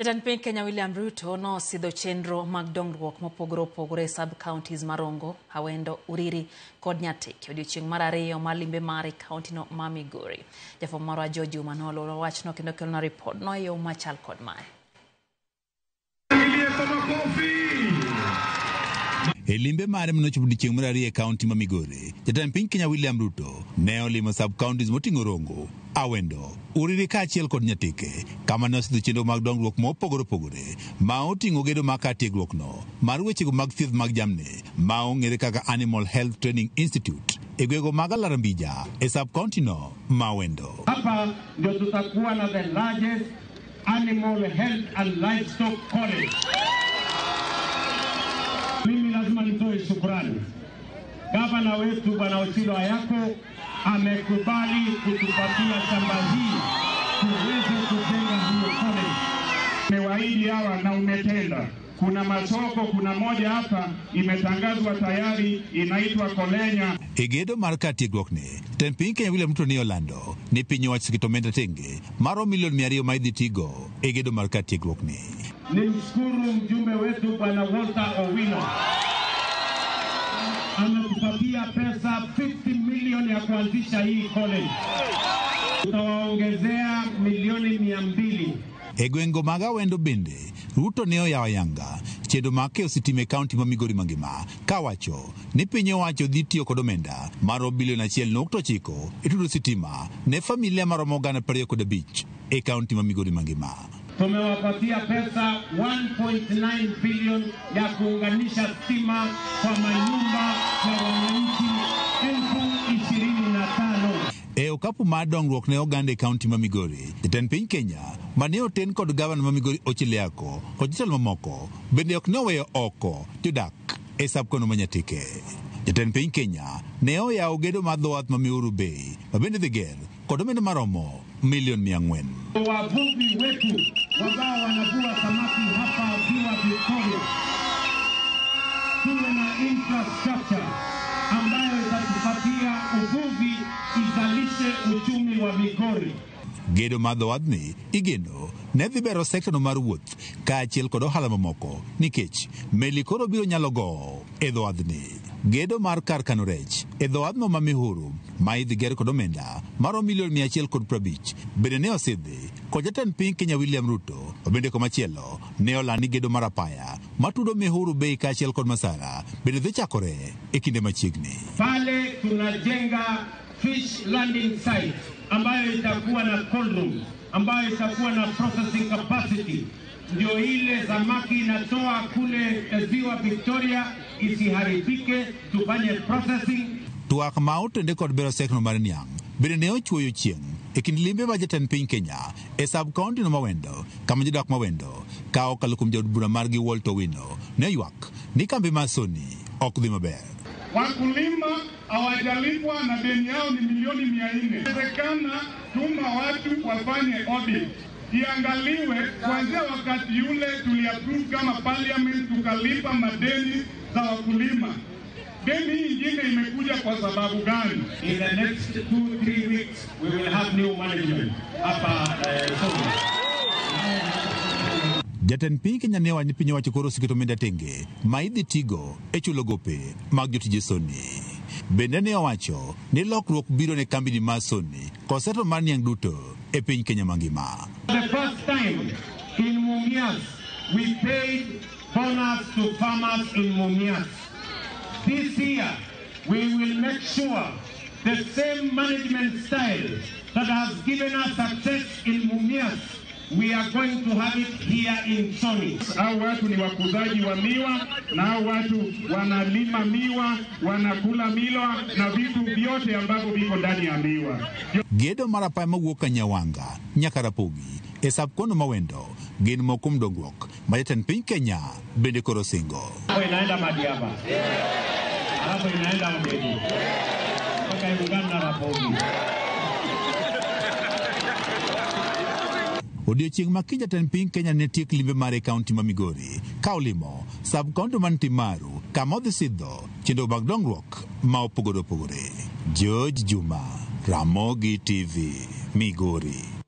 Jatend piny Kenya William Ruto nosidho chenro mag dongruok mopogore opogore e sub-counties ma Rongo, Awendo, Uriri kod Nyatike odiochieng' mar ariyo mar limbe mare e kaontino ma Migori. Jafwambo marwa George Juma noluwo wachno kendo kelonwa ripodno e yo machal kod mae. E limbe mare manochopo odiechieng' mar ariyo e kaonti ma Migori, jatend piny Kenya William Ruto ne olimo sub-counties moting'o Rongo, Awendo, Uriri kaachiel kod Nyatike, kama ne osidho chenro mag dongruok mopogore opogore ma oting'o gedo mar kar tiegruokno mar wechego mag thieth mag jamni ma ong'ere kaka Animal Health Training Institute e gwego mag Alarambija e sub-county no ma Awendo. Hapa ndio tutakuwa na the largest Animal Health and Livestock College. Mimi lazima nitoe shukrani. Gavana wetu Bwana Ochilo Ayako amekubali kutupatia shamba hii tuweze kujenga hiyo college. Umewaahidi hawa na umetenda. Kuna masoko, kuna moja hapa imetangazwa tayari inaitwa Kolenya. E gedo mar kar tiegruokni, jatend piny Kenya William Ruto ne olando ni piny owacho oseketo omenda tenge maromo milion 200 ma idhi tigo e gedo mar kar tiegruokni. Nimshukuru mjumbe wetu Bwana Walter Owino ametupatia pesa 50 milioni ya kuanzisha hii college. Tutawaongezea milioni 200. E gweng'go mag Awendo bende, Ruto ne oyawo ayanga chenro mar keyo sitima e kaunti ma Migori mangima kawacho ni piny owacho dhi tiyo kod omenda maromo bilion 1.9 e tudo sitima ne familia maromo 25,000 e kaunti ma Migori mangima. Tumewapatia pesa 1.9 bilion ya kuunganisha stima kwa manyumba ya wananchi 25,000. E okapu mar dongruok ne oganda e kaunti ma Migori, jatend piny Kenya mane oten kod gavana ma Migori Ochilo Ayako kod jotelo mamoko bende ok ne oweyo oko jodak e sub-county ma Nyatike. Jatend piny Kenya ne oyawo gedo mar dho wath ma Miuru Bay ma bende dhi ger kod omenda maromo milion 400. Wavuvi wetu ambao wanavua samaki hapa Ziwa Victoria, tuwe na infrastructure ambayo itatupatia uvuvi izalishe uchumi wa Migori. Gedo mar dho wadhni igeno ne dhi bero sekta no mar wuoth kaachiel kod ohala mamoko nikech meli koro biro nyalo gowo e dho wadhni. Gedo mar kar kano rech e dho wadhno ma Mihuru ma idhi ger kod omenda maromo milion 150 bende ne osidhi kod jatend piny Kenya William Ruto. Bende komachielo ne oland ni gedo mar apaya matudo Mihuru Bay kaachiel kod Masara bende dhi chakore e kinde machiegni. Pale tunajenga fish landing site ambayo itakuwa na cold room, ambayo itakuwa na processing capacity, ndio ile samaki inatoa kule Ziwa Victoria isiharibike, tufanye processing. Twak ma otende kod bero sekno mar niang' bende ne ochuoyo chieng' e kind limbe ma jatend piny Kenya e sub-county no ma Wendo, kama jodak ma Wendo ka okalo kuom jaod bura margi Walter Owino ne oywak ni kambi mar Sony ok dhi maber. Wakulima hawajalipwa na deni yao ni milioni 400. Inawezekana tuma watu wafanye audit iangaliwe kuanzia wakati yule tuliapprove kama parliament tukalipa madeni za wakulima. Deni hii ingine imekuja kwa sababu gani? In the next 2-3 weeks we will have new management hapa Sony. Jatend piny Kenya ne owacho ni piny owacho koro oseketo omenda tenge ma idhi tigo e chulo gope mag jotije Sony. Bende ne owacho ni lokruok biro ne kambini mar Sony kod sekta mar niang' duto e piny Kenya mangima. The first time in Mumias we paid bonus to farmers in Mumias. This year we will make sure the same management style that has given us success in Mumias, we are going to have it here in Sony. Hao watu ni wakuzaji wa miwa na hao watu wanalima miwa, wanakula miwa na vitu vyote ambavyo viko ndani ya miwa. Gedo mar apaya mawuok Kanyawanga nyaka Rapogi e sub-county ma Wendo gin moko kuom dongruok ma jatend piny Kenya bende koro singo. Hapo inaenda Madiaba. Hapo inaenda Odedi. Mpaka Uganda Rapogi. Odiochieng' ma kiny jatend piny Kenya ne tiek limbe mare e kaunti ma Migori ka olimo sub-county man Timaru kama odhi sidho chenro mag dongruok ma opogore opogore. George Juma, Ramogi TV, Migori.